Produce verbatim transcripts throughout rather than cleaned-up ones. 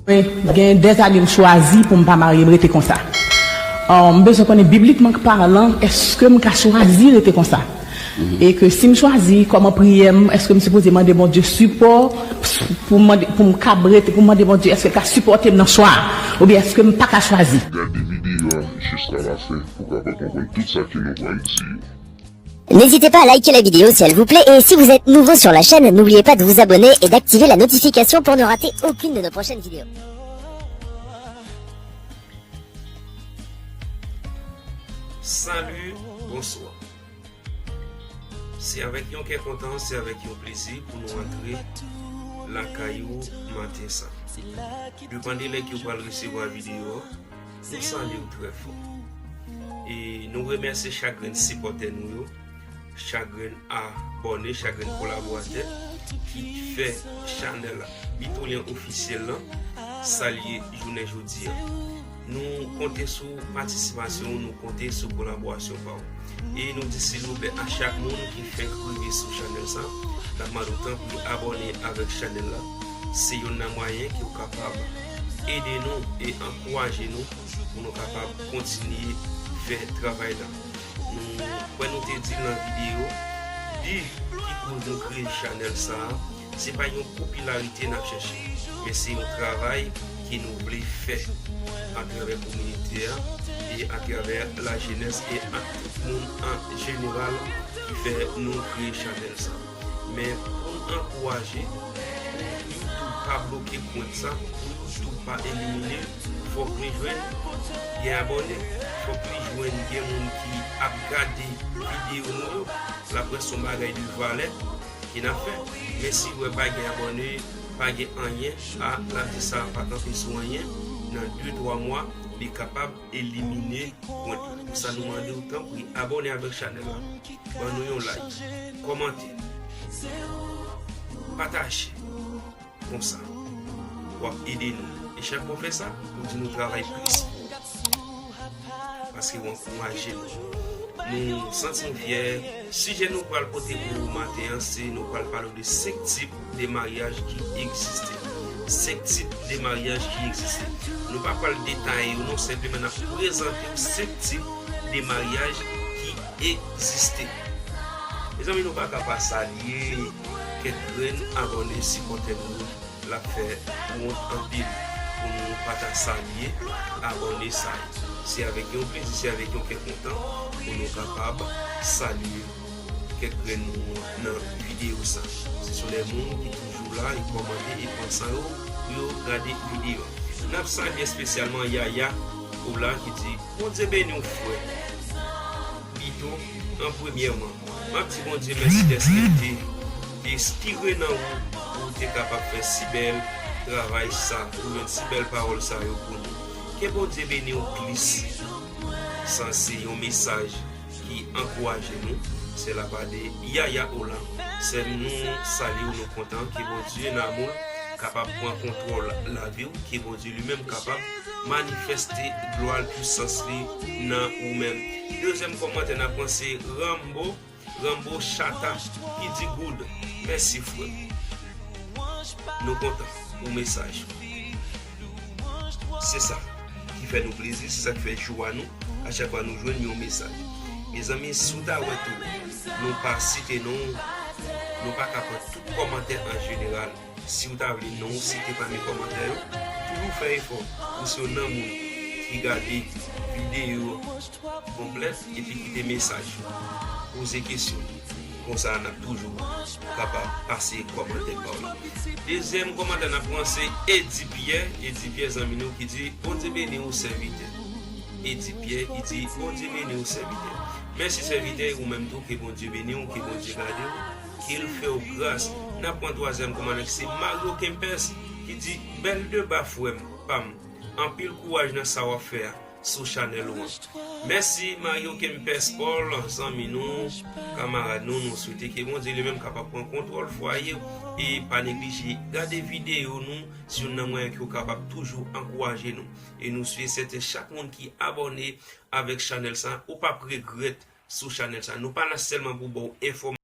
Mwen gen dèzane m chwazi pou m pa marye, m rete konsa. Ah, m bezwen konnen, biblikman palan, èske m ka chwazi rete konsa? E ke si m chwazi, kòman priyè m, èske m sipoze mande Bondye sipò pou mande, pou m kab rete, pou m mande Bondye, èske l ka sipòte m nan chwa a? Oubyen èske m pa ka chwazi? Gade videyo a jiska lafen pou w kapab konprann tout sa ke nou pral di yo. N'hésitez pas à liker la vidéo si elle vous plaît et si vous êtes nouveau sur la chaîne, n'oubliez pas de vous abonner et d'activer la notification pour ne rater aucune de nos prochaines vidéos. Salut, bonsoir. Se avèk yon kè kontan, se avèk yon plezi pou nou antre lakay ou maten sa. Depann de lè ke w pral resevwa videyo a, nou salye w trè fò. E nou remèsye chak grenn sipòtè nou yo, chak grenn abòne, chak grenn kolaboratè ki fè chanèl la, Bito Lyen Ofisyèl lan, salye jounen jodi a. Nou konte sou patisipasyon w, nou konte sou kolaborasyon pa w. E nou di silvouplè a chak moun ki fèk rive sou chanèl sa, n ap mande w tanpri abòne avèk chanèl la. Se youn nan mwayen ke w kapab ede nou e ankouraje nou pou nou kapab kontinye fè travay la. Nou kwè nou te di l nan videyo, bi ki koz nou kreye chanèl sa a, se pa yon popilarite n ap chèche, men se yon travay ke nou vle fè atravè kominote a e atravè lajenès e ak tout moun an jeneral ki fè nou kreye chanèl sa a. Men pou n ankouraje, pou YouTube pa bloke kont sa, pou YouTube pa elimine l, fòk li jwenn gen abòne, fòk li jwenn gen moun ki ap gade videyo nou yo. Laprès se yon bagay de valè ke n ap fè. Men si l wè pa gen abòne, pa gen anyen, a, l ap di sa pa kanpe sou anyen. Nan de, twa mwa, li kapab elimine kont la. Pou sa, nou mande w, tanpri, abòne avèk chanèl la. Ban nou yon like, kòmante, pataje. Konsa, w ap ede nou. E chak fwa w fè sa, ou di nou travay plis pou ou. Paske w ankouraje nou. Nou santi nou fyè. Sijè nou pral pote pou ou maten an, se nou pral pale w de senk tip de maryaj ki egziste. Senk tip de maryaj ki egziste. Nou pa pral detaye yo non, senpleman n ap prezante w senk tip de maryaj ki egziste. Mezanmi, nou pa ka pa salye kèk grenn abòne sipòtè nou yo. L ap fè wont anpil pou nou pa ta salye abòne sa yo. Se avèk yon plezi, se avèk yon kè kontan pou nou kapab salye kèk grenn moun nan videyo sa. Se sou lè moun ki toujou la e kòmante e pran san yo pou yo gade videyo a. N ap salye espesyalman Yaya Ola ki di, Bondye beni w, frè. Bito, an premyèman, m ap di Bondye mèsi dèske l te enspire nan ou pou w te kapab fè si bèl travay sa, pou jwenn si bèl pawòl sa yo pou nou. Ke Bondye beni w plis. Sa se yon mesaj ki ankouraje nou. Se la pa de Yaya Ola. Sè m, nou salye w, nou kontan ke Bondye nan amou l kapab pran kontwòl lavi w, ke Bondye li menm kapab manifeste glwa l, pwisans li nan ou menm. Dezyèm kòmantè n ap pran se Rambo, Rambo Chata ki di good. Mèsi frè m. Nou kontan pou mesaj ou. Se sa ki fè nou plezi, se sa ki fè jwa nou a chak fwa nou jwenn yon mesaj. Mezanmi, si w ta wè tou, nou pa site non, nou pa ka pran tout kòmantè an jeneral. Si w ta vle non w site pami kòmantè yo, toujou fè efò pou se youn nan moun ki gade videyo konplè epi kite mesaj yo, poze kesyon. Konsa n ap toujou kapab pase kòmantè pa w la. Dezyèm kòmantè n ap pran se Edi Pyè, Edi Pyè zanmi nou ki di, Bondye beni w sèvitè. Edi Pyè ki di, Bondye beni w sèvitè. Mèsi sèvitè, ou menm tou, ke Bondye beni w, ke Bondye gade w, ke l fè w gras. N ap pran twazyèm kòmantè ki se Mario Kempès ki di, bèl deba frè m, pa m. Anpil kouraj nan sa w ap fè a sou chanèl ou an. Mèsi Mario Kempès Paul, zanmi nou, kamarad nou, nou swete ke Bondye li menm kapab pran kontwòl fwaye w e pa neglije gade videyo nou, se youn nan mwayen ke w kapab toujou ankouraje nou. E nou swete sèten chak moun ki abòne avèk chanèl sa, ou p ap regrèt sou chanèl sa. Nou pa la sèlman pou ba w enfòmasyon.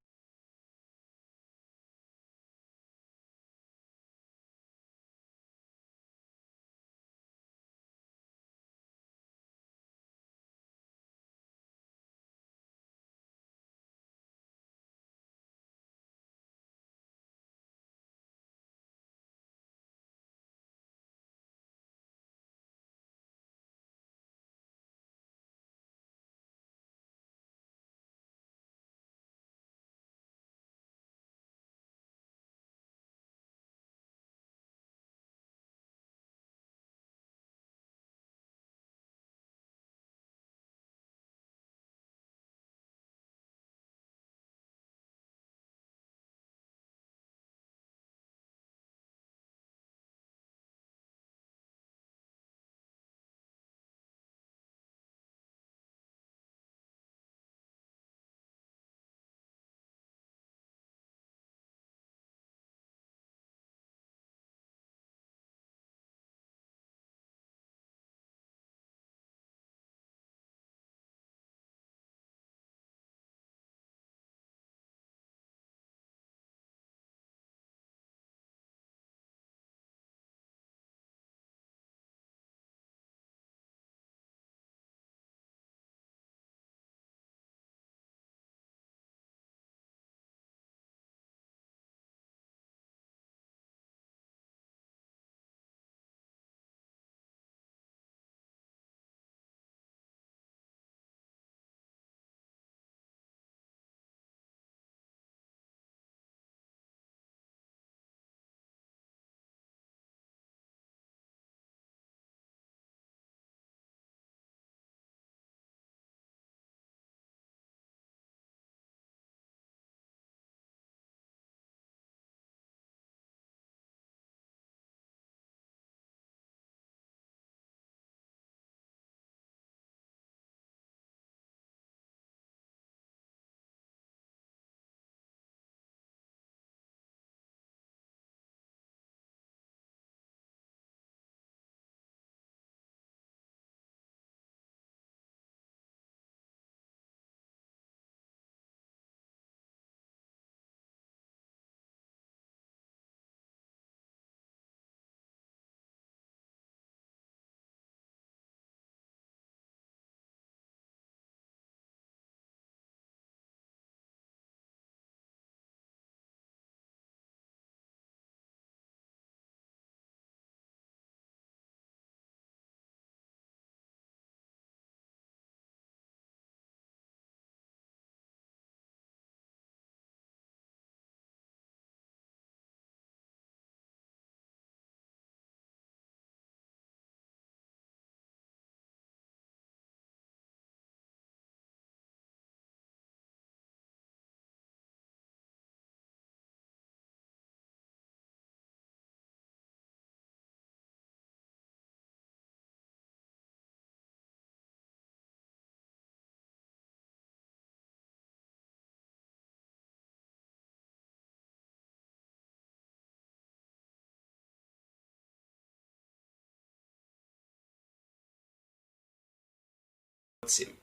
se m.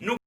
Nou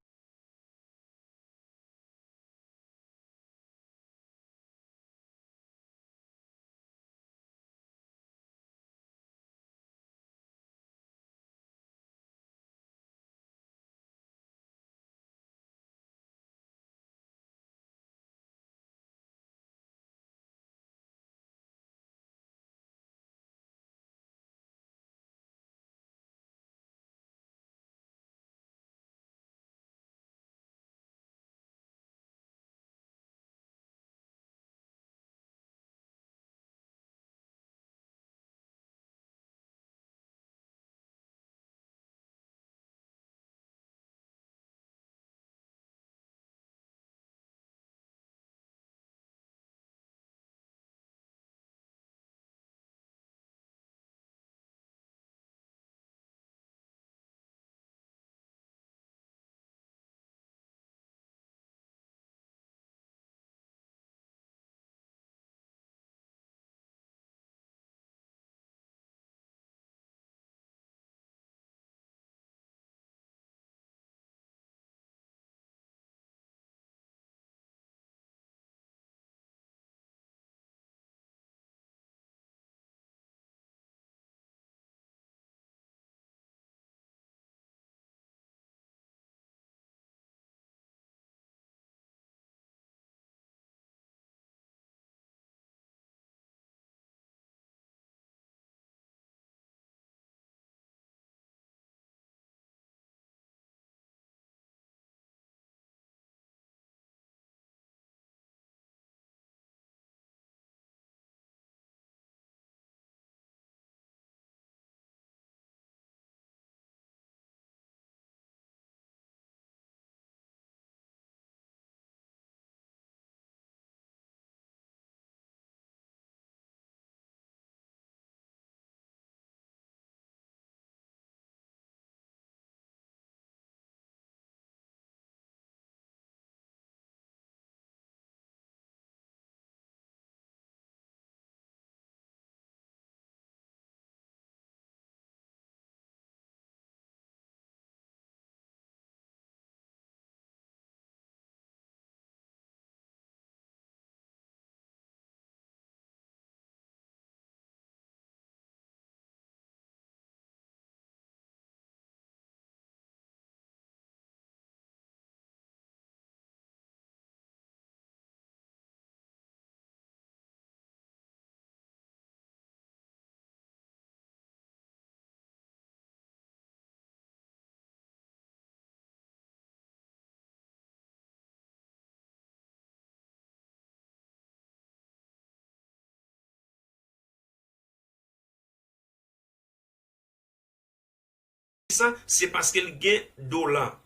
Poukisa? Se paske l gen dola.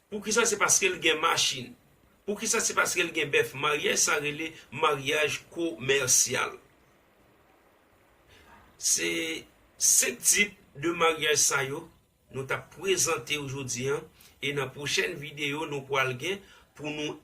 Poukisa? Se paske l gen machin. Poukisa? Se paske l gen bèf. Maryaj sa rele maryaj komèsyal. Se senk tip de maryaj sa yo nou t ap prezante w jodi a, e nan pwochèn videyo nou pral gen pou nou